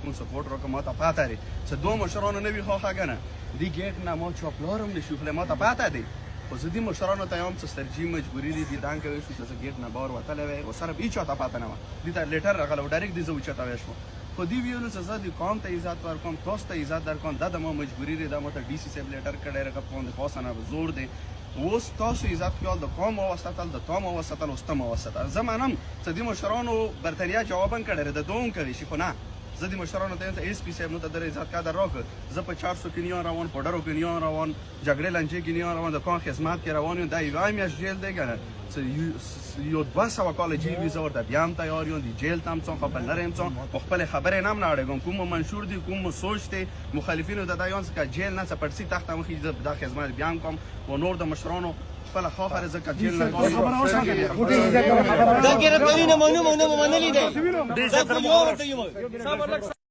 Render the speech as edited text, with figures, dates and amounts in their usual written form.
کوم سپورټ راکړه. ما ته پاته دی چې دوه مشرانو نه وي خوښه کنه، دی ګیټ نه ما چاپلار هم نشو خلی، ما ته پاته دی. خو زه دې مشرانو ته یم چې سترجي مجبوري دي، دې دان کوي شو چې زه ګیټ نه بار وتلی وی او سره هیچا ته پاته نه وه. دې ته لیټر راغلی و، ډایرکټ دې زه اوچته وی شوم. خو دې ویلو چې زه دې قوم ته عزت ورکوم، تاسو ته عزت درکوم، دا د ما مجبوري دی. دا ما ته ډي سي صاحب لیټر کړی رغه پوند پاسه نه زور دی. اوس تاسو عزت خیال د قوم وساتل، د تام وساتل، اوس ته ما وساتل. زه منم چې دې مشرانو برتریا جوابن کړی دی، د دوم کوي شي، خو نه، زه دې مشرانو ته یم چې ایس پي صاحب نو ته در عزت قدر راکړ. زه په 400 کې نه روان، په ډرو کې نه روان، جګړې لنجې کې نه روان، د قوم خدمت کې روان یم. دا یوه میاشت جیل دی که نه چې یو 200 کاله جیل وي، زه ورته بیا هم تیار یم. د جیل ته هم څم، خپه نه یم څم، خو خپلې خبرې نه هم نه اړېږم. کوم مو منشور دی، کوم مو سوچ دی، مخالفینو ته دا یم چې که جیل نه څه پړسي تخت هم وخیژي، زه دا خدمت بیا هم کوم. و نور د مشرانو خپله خوښه ده، ځکه جیل نه دا ګرفتاری نه منو، نه منلې دی. دا خو یو ورته یو.